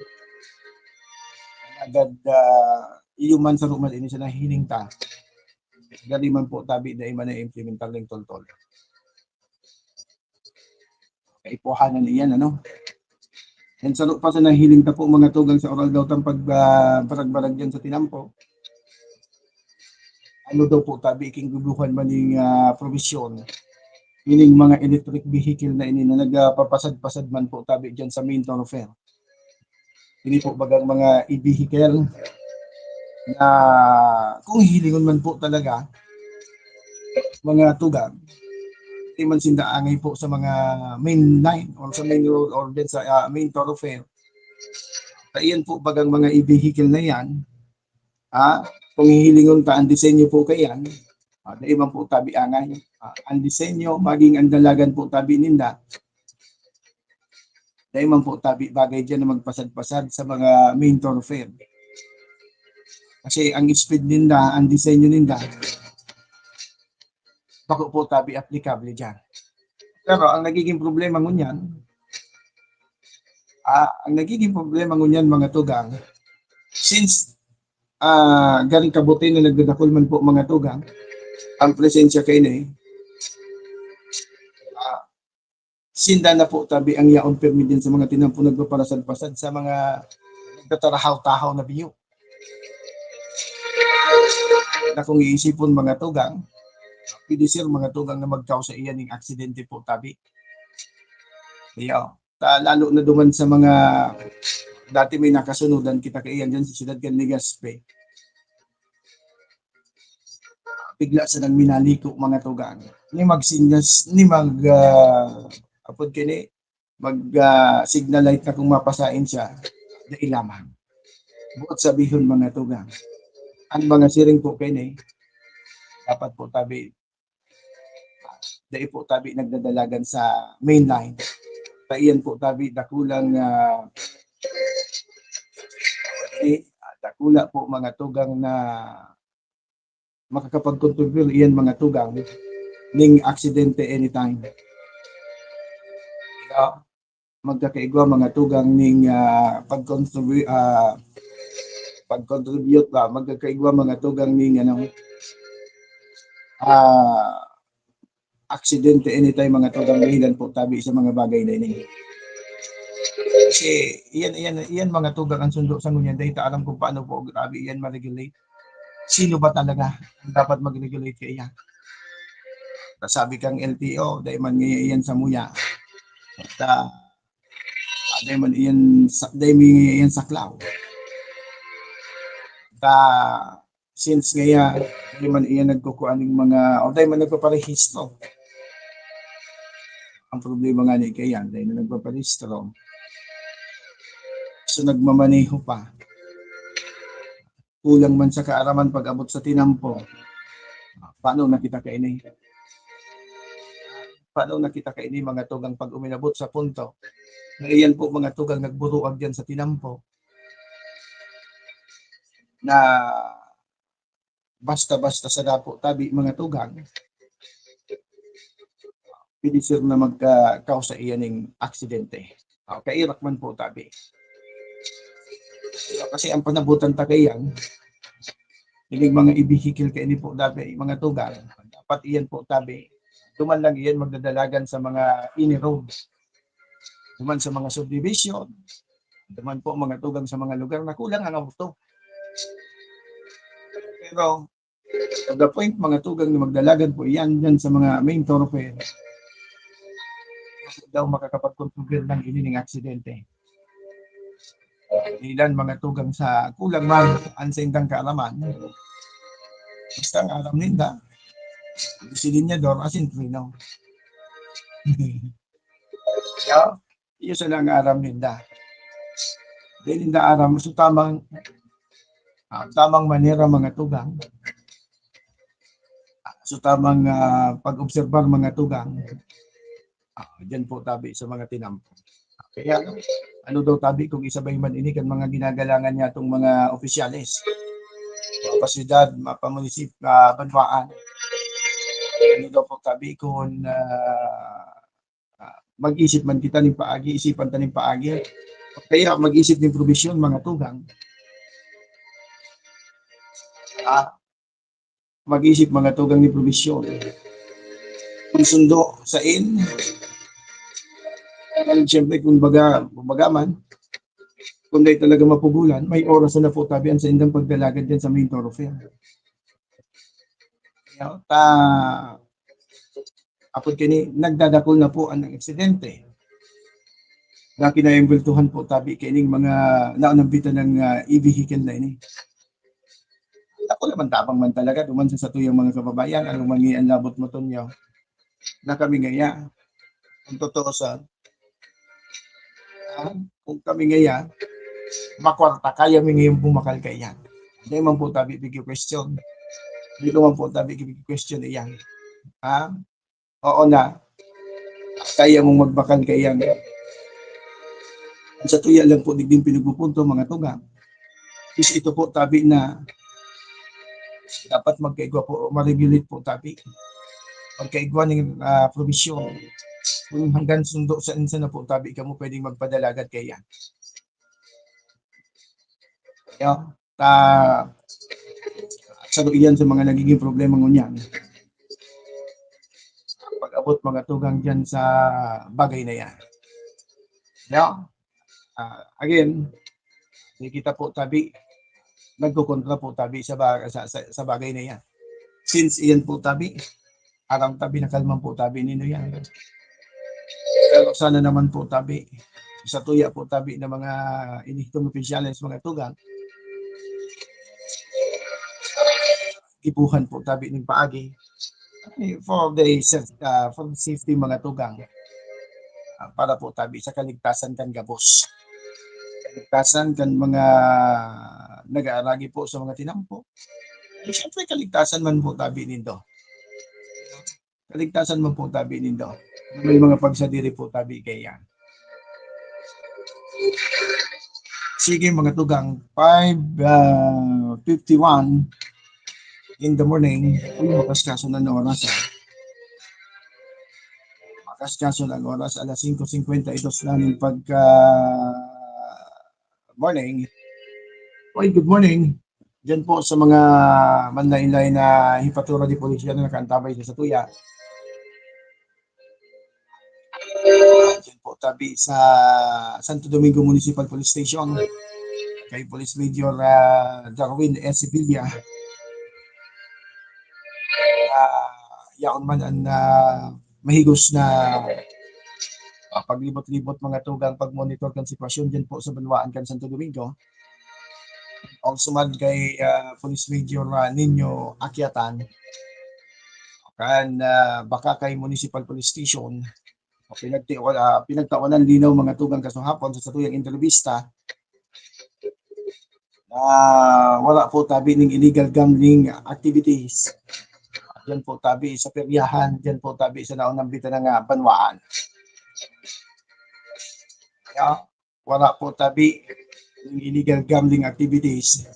Agad, ah, iyo man sa ruman ini sa nahiling ta. Gani man po tabi na iman na implementar ning toltol. Kaipuhanan iyan, ano? And saro pa sa nahiling ta po, mga tugang, sa oral daw tang pag, ah, barag-barag diyan sa tinampo. Ano daw po tabi, king duduhan man ning, ah, probisyon. Ining mga electric vehicle na ini na nagpapasad-pasad man po tabi diyan sa main thoroughfare. Ini po bagang mga e-vehicle na kung hihilingon man po talaga, mga tugang, di man sinda angay po sa mga main line or sa main road or din sa, ah, main thoroughfare. Kaiyan po bagang mga e-vehicle na yan, ah, kung hihilingon ta ang disenyo po kaiyan, ah, dai man po tabi angay. Ah, ang disenyo, maging ang dalagan po tabi ninda, dai man po tabi bagay diyan na magpasad-pasad sa mga main thoroughfare. Kasi ang speed ninda, ang disenyo ninda, bako po tabi applicable diyan. Pero ang nagiging problema ngunyan, ah, ang nagiging problema ngunyan, mga tugang, since, ah, garing kabuti na nagdadakul man po, mga tugang, ang presensya kaini, ah, sinda na po tabi ang yaon pirmi din sa mga tinampo nagpaparasad-pasad sa mga nagtatarahaw-tahaw na biyo. Na kung iisipon, mga tugang, pwede, sir, mga tugang, na magkausa iyan ning aksidente po tabi. Iyo. Ta, lalo na duman sa mga dati may nakasunodan kita kaiyan diyan sa siyudad kan Legazpi. Bigla sa nang minaliko, mga tugang. Ni magsinyas, ni mag, ah, apod kini, mag, ah, signal light na kung mapasain siya, dai lamang. Buot sabihon, mga tugang, ang mga siring po kini, dapat po tabi, dai po tabi nagdadalagan sa main line. Kaiyan po tabi dakulang, ah, eh, dakula po, mga tugang, na makakapag-contribute iyan, mga tugang, ning aksidente anytime. Kaya, magkakaigwa, mga tugang, ning, ah, pag-contribu-, ah, pag-contribute ba, magkakaigwa, mga tugang, ning, ano, ah, aksidente anytime, mga tugang, dahilan po tabi sa mga bagay na ini. Kasi iyan, iyan, iyan, mga tugang, ang sundo sa ngunyan, dahil ta alam kung paano po grabe iyan ma-regulate. Sino ba talaga ang dapat mag-regulate kaiyan? Sabi kang L T O, dai man ngayon iyan sa muya. At, ah, dai man iyan sa, dai man iyan saklaw. Ta, since ngaya, dai man iyan nagkukuha ning mga, o dai man nagpaparehistro. Ang problema nga ni kaiyan, dai na nagpaparehistro. So, nagmamaneho pa. kulang man sa kaaraman pag-abot sa tinampo. Paano na kita kaini? Paano na kita kaini, mga tugang, pag uminabot sa punto na iyan po, mga tugang, nagburuag diyan sa tinampo na basta-basta sa dapo tabi, mga tugang, pwede sir na magka-, kausa iyan ning aksidente. Ah, kairak man po tabi. Kasi ang panabutan ta kaiyan, ining mga i-vehicle kaini po tabi, mga tugang, dapat iyan po tabi, duman lang iyan magdadalagan sa mga ini road. Duman sa mga subdivision, duman po, mga tugang, sa mga lugar na kulang ang auto. Pero, to the point, mga tugang, na magdalagan po iyan diyan sa mga main thoroughfare, daw makakapag-contribute lang ini ning aksidente. Ilan, mga tugang, sa kulang man ang saindang kaaraman. Basta ang aram ninda, disilenyador asin preno. Yeah. Iyo sana ang aram ninda. Dili ninda aram, so tamang, ah, tamang manera, mga tugang. Ah, so tamang, ah, pag-obserbar, mga tugang. Ah, diyan po tabi sa mga tinampo. Kaya, ano daw tabi kung isabay man ini kan mga ginagalangan niya itong mga opisyales? Mapasyudad, mapamunisip-, ah, banwaan. Ano daw po tabi kung, ah, ah, mag-isip man kita ning paagi, isipan ta ning paagi. Kaya mag-isip ning probisyon, mga tugang. Ah, mag-isip, mga tugang, ning probisyon. Kung sundo sa in, and siyempre, kung baga, baga man, kung dahil talaga mapugulan, may oras na po tabi ang saindang pagdalagan diyan sa main thoroughfare. Kaya, ta, apod kini, nagdadakul na po ang aksidente. Na kinaimbultuhan po tabi kaining mga naanambitan ng, ah, e-vehicle na ini. Ako naman, tabang man talaga duman sa satuyang mga kababayan, ano man ni ang labot mo, Tonyo, na kami ngaya. Ang totoo sa, ah, kung kami ngaya, makwarta, kaya mi ngayon bumakal kaiyan. Hindi man po tabi bigyo question. Hindi ko man po tabi bigyo question iyan. Ha? Oo na. Kaya mong magbakal kaiyan. Ang satuya lang po digding pinagpupunto, mga tugang, is ito po tabi na dapat magkaigwa po, ma-regulate po tabi. Magkaigwa ning, ah, probisyon. Kung hanggang sundo sa insa na po tabi kamo pwedeng magpadalagad kaiyan. Kaya, ta, saro iyan sa mga nagiging problema ngunyan. Pag-abot, mga tugang, diyan sa bagay na yan. No? Ah, again, hindi kita po tabi, nagkukontra po tabi sa ba-, sa, sa, sa bagay na yan. Since iyan po tabi, aram tabi na kalman po tabi nindo yan. Pero sana naman po tabi, sa tuya po tabi ng mga inihitong opisyales, mga tugang, gibuhan po tabi ning paagi. Eh, for the sa-, ah, for the safety, mga tugang, ah, para po tabi sa kaligtasan kan gabos. Kaligtasan kan mga nag-aaragi po sa mga tinampo. Eh, syempre, kaligtasan man po tabi nindo. Kaligtasan man po tabi nindo. May mga pagsadiri po tabi kaiyan. Sige, mga tugang, five, ah, fifty-one in the morning. Uy, makaskaso na ang oras, ah. Makaskaso na ang oras, alas singko singkwenta y dos na ning pagka morning. Uy, good morning. Diyan po sa mga manlain-lain na hipatura de polisya na nakaantabay sa satuya. Diyan po tabi sa Santo Domingo Municipal Police Station, kay Police Major, ah, Darwin S. Sevilla. Ah, yaon man ang, ah, mahigos na, ah, paglibot-libot, mga tugang, pagmonitor kan sitwasyon diyan po sa banwaan kan Santo Domingo. Also man kay, ah, Police Major, ah, Nino Aquiatan, kan, ah, Bacacay Municipal Police Station. Pinagti-, ah, pinagtawanan linaw, mga tugang, kasuhapon sa satuyang entrevista. Ah, wala po tabi ning illegal gambling activities. Diyan po tabi sa peryahan, diyan po tabi sa naunang bitanan nga banwaan. Ya, wala po tabi ning illegal gambling activities.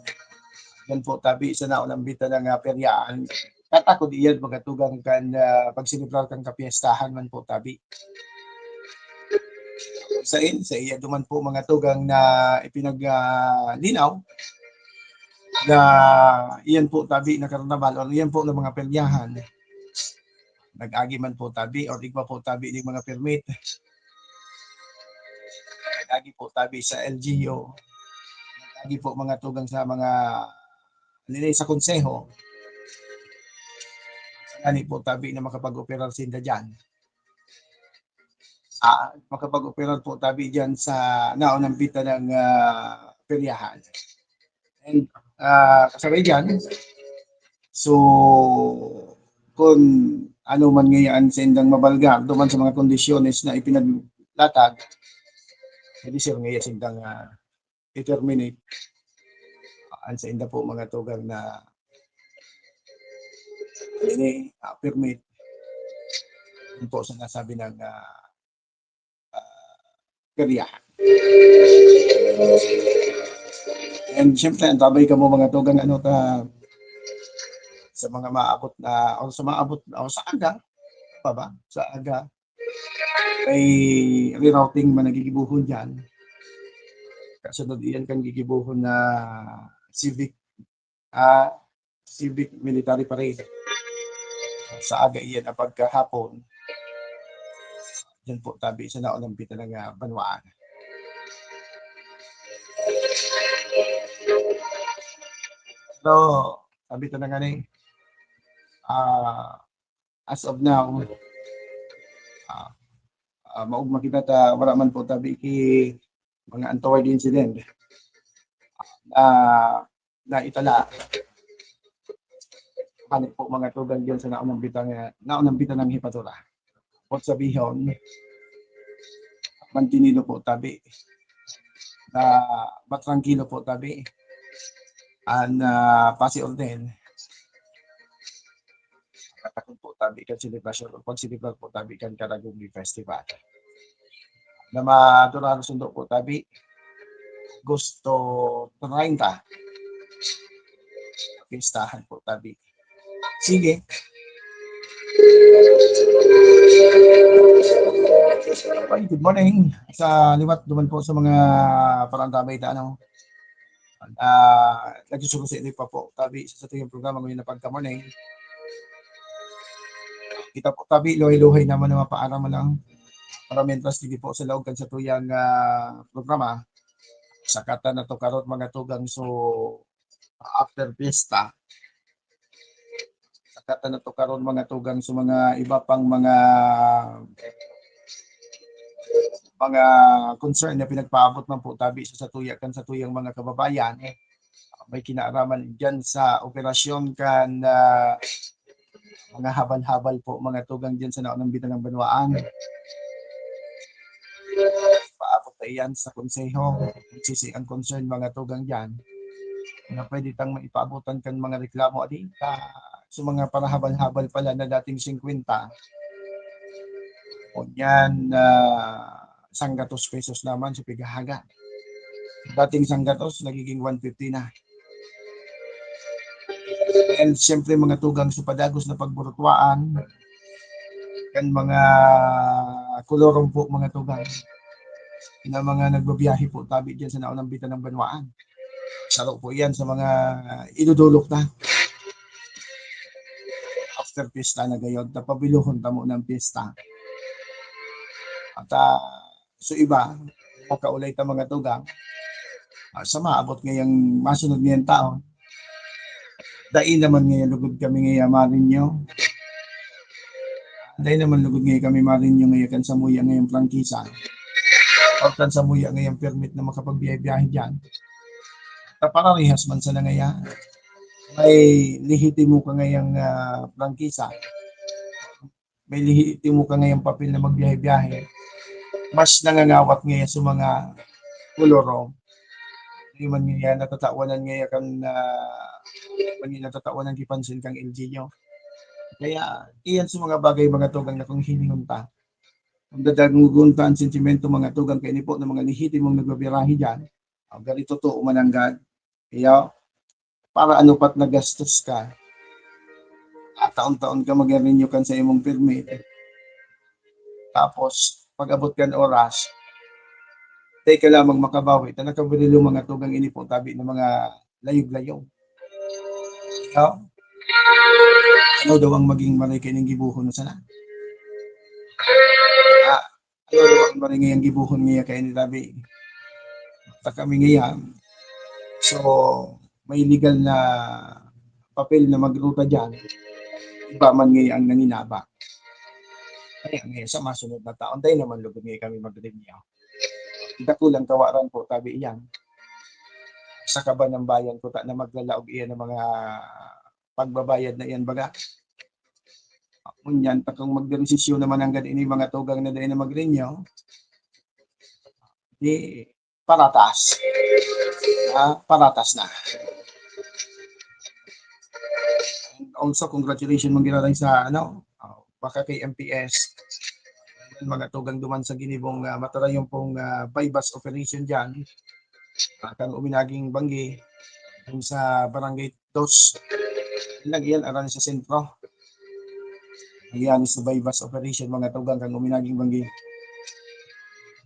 Diyan po tabi sa naunang bitanan nga peryahan. Tatakod iyan magatugang kan, ah, pagselebrar kan kapiestahan man po tabi. Sa in, sa iya duman po mga tugang na ipinag, ah, linaw na iyan po tabi na karnabal or iyan po na mga peryahan. Nag-agi man po tabi or igwa po tabi ning mga permit. Nag-agi po tabi sa L G U. Nag-agi po mga tugang sa mga nini sa konseho. Ngani po tabi na makapag-operar sinda diyan. Ah, makapag-operar po tabi diyan sa naunang bitanan nga, ah, peryahan. And, ah, kasabay diyan, so, kung ano man ngayon sa indang mabalga, duman sa mga kondisyones na ipinaglatag, pwede sir ngayon sa indang, ah, i-terminate. An sa inda po mga tugang na ini, ah, permit. Yun po sa nasabi ng, ah, ah, peryahan. And siyempre, antabay kamo mga tugang, ano, ta, sa mga maabot na, o sa maabot, o sa aga, pa ba? Sa aga, may rerouting man nagigibuhon diyan. Kasunod iyan kan gigibuhon na civic, ah, civic military parade. Sa aga iyan, ah, pagkahapon, diyan po tabi sa naunang bitanan nga banwaan. So, sabi ko na nga ni, ah, as of now, ah, ah, maugma kita ta wala man po tabi ki mga untoward incident. Ah, na itala. Ano po mga tugang diyan sa naunang bitang, naunang bitang ng hipadura. Pot sabihon, mantinido po tabi. Na matrangkilo po tabi. An, ah, pasi orden. Katakon po tabi kan selebrasyon o pagselebrar po tabi kan Karagumi Festival. Na madurado sundo po tabi. Agosto treinta. Pistahan po tabi. Sige. Ay, good morning. Sa liwat duman po sa mga parantabay ta, ano. Ah, nagsusurusi pa po tabi sa satuyang programa ngayon na pagka-morning. Kita po tabi, luhay-luhay naman na mapaaram lang. Para mientras hindi po sa laog kan satuyang, ah, programa, sakatan na to karot mga tugang, so after fiesta, sakatan na to karon mga tugang sa mga iba pang mga mga concern na pinagpaabot man po tabi sa satuya kan satuyang mga kababayan. May kinaaraman diyan sa operasyon kan, ah, mga habal-habal po, mga tugang diyan sa naunang bitanan ng banwaan. Paabot na iyan sa konseho. Sisi ang concern, mga tugang diyan. Na pwede tang maipaabotan kan mga reklamo, adi, ka, sa mga parahabal-habal pala na dating singkwenta. O yan, ah, sanggatos pesos naman sa pighahaga. Dating sanggatos, nagiging one fifty na. And siyempre, mga tugang sa padagos na pagburutuaan, kan mga kolorong po, mga tugang, na mga nagbabiyahe po tabi diyan sa naunang bitanan ng banwaan. Saro po yan sa mga idudulok na. After pista na gayon, tapabiluhon tamo ng pista. At, ah, so iba, makaulay ta mga tugang. Ah, sa maabot ngayang masunod ngayang taon, dai naman ngayon lugod kami ngaya marinyo. Dai naman lugod ngayon kami marinyo ngaya kan samuya ngayang prangkisa. O kan samuya ngayang permit na makapagbiyahe-biyahe diyan. Kapararihas man sana ngaya. May lehitimo ka ngayang, ah, prangkisa. May lehitimo ka ngayang papel na magbiyahe-biyahe. Mas nangangawat ngayon sa mga kolorong. Di man ngaya natatawanan ngaya kan, ah, di man ngaya natatawanan ki pansin kang L G U. Kaya, iyan sa mga bagay, mga tugang, na kung hiningon ta, kung dadagogon ta an sentimento, mga tugang, kaini po na mga lehitimong nagbabirahe diyan, ah, gari totoo mananggad. Iyo, para ano pat nagastos ka? Ah, taon-taon ka mag-renew kan sa imong permit. Tapos, pag-abot kan oras, dai ka lamang makabawi, ta nakabirilo, mga tugang, ini po tabi na mga layog-layog. Ikaw? Ano daw ang maging maray kaining gibohon na sana? Ah, ano daw ang maray ngayang gibohon ngaya kaini tabi? Ta kami ngayan. So, may legal na papel na magruta diyan. Iba man ngaya ang nanginaba. Kaya ngayon, sa masunod na taon, dai naman lugod ngaya kami mag-renew. Dakulang kawaran po tabi iyan. Sa kaban ng bayan ko ta na maglalaog iyan ng mga pagbabayad na iyan, baga. Ngunyan, ta kung magdesisyon naman nanggad ini mga tugang na dai na mag-renew, di paratas. Ah, paratas na. And also, congratulations man giraray sa, ano, ah, baka kay M P S. Mga tugang duman sa ginibong, ah, matarayon pong, ah, buy-bust operation diyan. Ah, kan uminaging banggi, dun sa Barangay Dos. Lagi yan, aran sa sentro. Ayan, sa buy-bust operation, mga tugang, kan uminaging banggi.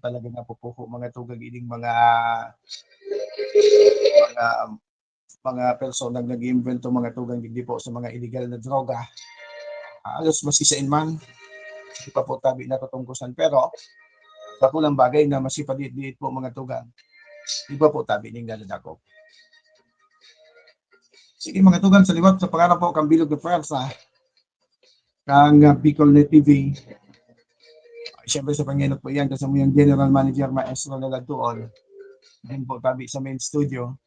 Talaga napupuko, mga tugang, ining mga, mga, mga personang nag-iimbento, mga tugang, digdi po sa mga illegal na droga. Ah, halos maski sain man, di pa po tabi natutungkosan. Pero, dakulang bagay na maski padiit-diit po, mga tugang, di pa po tabi ning nadadakop. Sige, mga tugang, sa liwat, sa pangaran po kan bilog na pwersa, kan, ah, Bicol Net T V. Siyempre, sa pangenot po iyan, kan samuyang General Manager, Maestro Lalagtuon. Din po tabi sa main studio.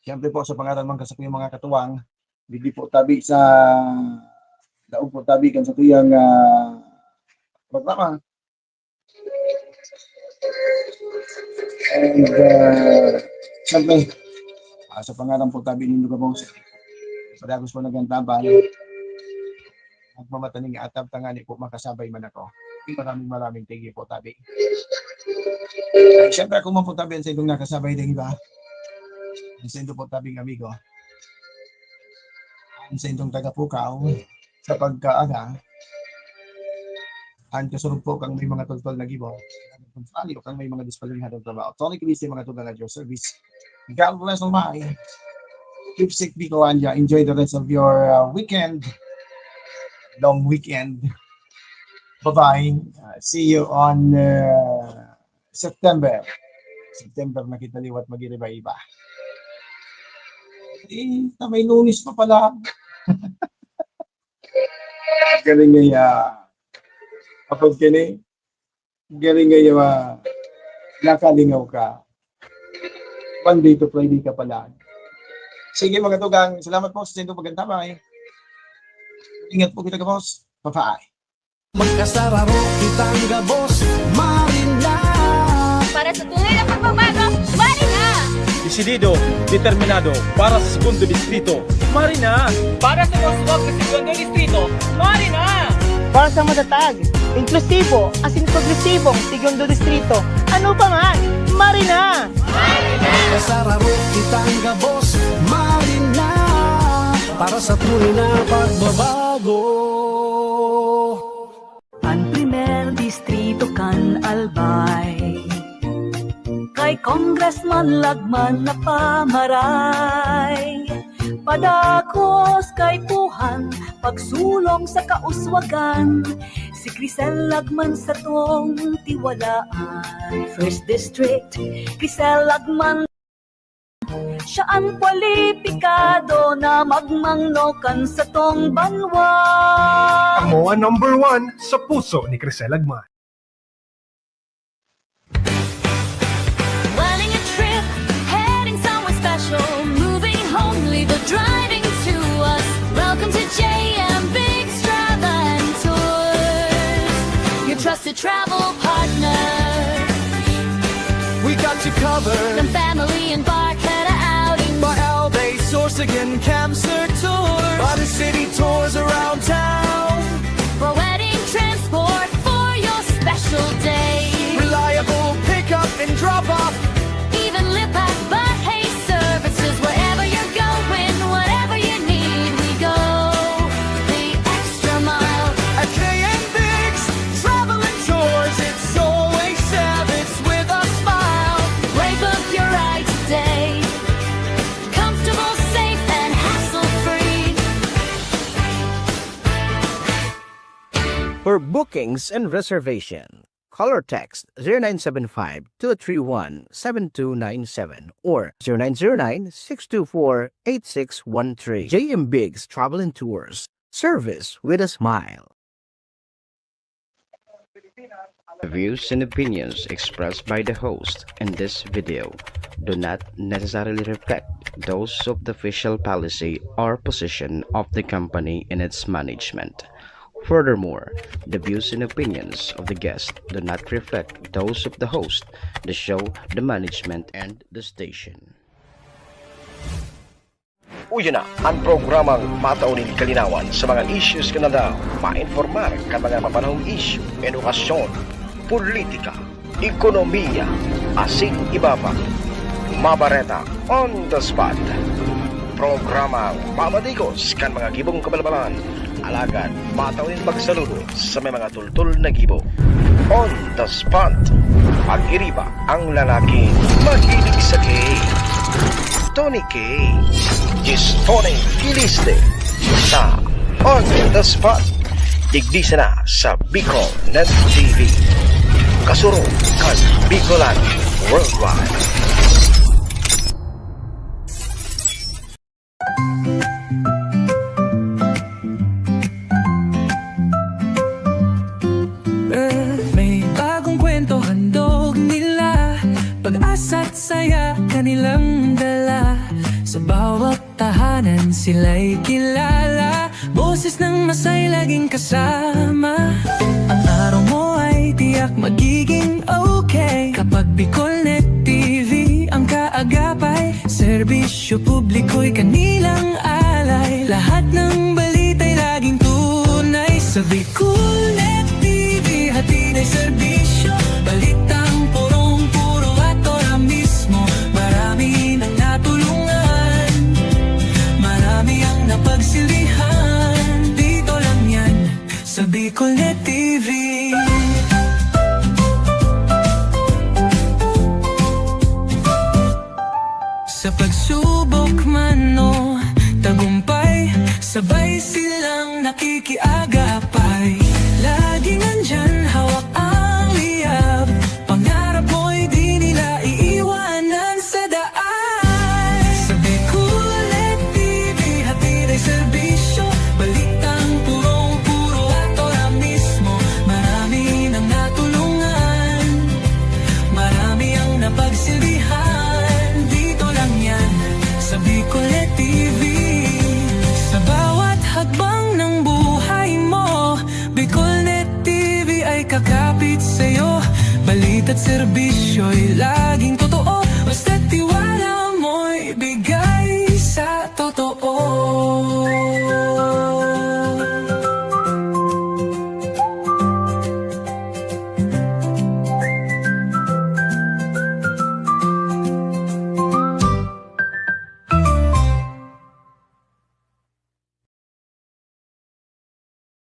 Siyempre po, sa pangaran man kan sakuyang mga katuwang, digdi po tabi sa, daog po tabi kan sakuyang, ah, programa. And, ah, siyempre, ah, sa pangaran po tabi nindo gabos, padagos po nagantambay. Nagmamataning atab tangani po makasabay man ako. Maraming, maraming thank you po, tabi. Ay, siyempre, ako man po, tabi, ang sa indong nakasabay ding iba. Ang sa indo po, tabing amigo. Ang sa indong tagapukaw, sa pagkaaga, ang kasurog po kang may mga toltol na gibo, ang kontraryo kang may mga disiplinadong trabaho. Tony Cristi, mga tugang, at your service. God bless all my. Keep safe, Bicolandia. Enjoy the rest of your, uh, weekend. Long weekend. Bye-bye. Uh, see you on, uh, September. September na kita liwat mag-iriba-iba. Eh, ta may Lunes pa pala. Galing nga, ah, kapag kini, galing nga, ah, nakalingaw ka. Monday to Friday ka pala. Sige, mga tugang, salamat po sa sindong pagkantabay. Ingat po kita, gabos. Bye-bye. Magkasararo kitang gabos, Marina. Para sa tunay na pagbabago, Marina. Desidido, determinado, para sa segundo distrito, Marina. Para sa mas wag na segundo distrito, Marina. Para sa matatag, inklusibo, asin progresibong segundo distrito, ano pa man, Marina. Magkasararo kitang gabos, Marina. Para sa tunay na pagbabago. An primer distrito kan Albay, kay Congressman Lagman na pamaray. Padakos kaipuhan, pagsulong sa kauswagan, si Crisel Lagman satong tiwalaan. First District, Crisel Lagman. Siya an kwalipikado na magmangno kan satong banwa. Amo an number one sa puso ni Crisel Lagman. Planning a trip, heading somewhere special, moving home, leave the driving to us. Welcome to J M Biggs Travel and Tours, your trusted travel partner. We got you Covered. Ng family and barkada outing. By Albay, Sorsogon, Camsur Tours. By the city tours around town. For wedding transport for your special day. Reliable pickup and drop off. Even Lipa Bus services. Wherever you're going, whatever you need, we go the extra mile. At K and Biggs Travel and Tours, it's always service with a smile. Break up your ride today. Comfortable, safe, and hassle-free. For bookings and reservation, call or text zero nine seven five two three one seven two nine seven or zero nine zero nine six two four eight six one three. J M Biggs Travel and Tours. Service with a smile. The views and opinions expressed by the host in this video do not necessarily reflect those of the official policy or position of the company and its management. Furthermore, the views and opinions of the guest do not reflect those of the host, the show, the management, and the station. Uya na an programang matao nin kalinawan sa mga issues kan aldaw, mainformar kan mga mapanahong isyu, edukasyon, politika, ekonomiya, asin iba pa. Mabareta on the spot. Programang mamadigos kan mga gibong kabalbalan, alagad matao nin pagsaludo sa may mga tultol na gibo. On the spot. Pag-iriba ang lalaking mahilig sa K. Tony K. Is Tony Kiliste sa On the Spot. Digdi sana sa Bicol Net T V. Kasurog kan Bicolan Worldwide. May bagong kwento handog nila, pag-asa't saya kanilang dala. Sa bawat tahanan sila'y kilala, boses ng masay laging kasama. Ang araw mo ay tiyak magiging okay kapag Bicolnet T V ang kaagapay. Serbisyo publiko'y kanilang alay, lahat ng balita'y laging tunay. Sa Bicolnet T V, hatid ay serbisyo, balitang purong-puro at ora mismo. Marami nang natulungan, marami ang napagsilbihan. Dito lang yan sa Bicolnet T V. Sa pagsubok man o tagumpay, sabay silang nakikiagapay. Laging nandyan, hawak ang liyab, pangarap mo'y di nila iiwanan sa daan. Sa Bicolnet T V, hatid ay serbisyo, balitang purong-puro at ora mismo. Marami nang natulungan, marami ang napagsilbihan. Dito lang yan sa Bicolnet T V. Sa bawat hakbang ng buhay mo, Bicolnet T V ay kakapit sa'yo. Balita't serbisyo'y laging totoo.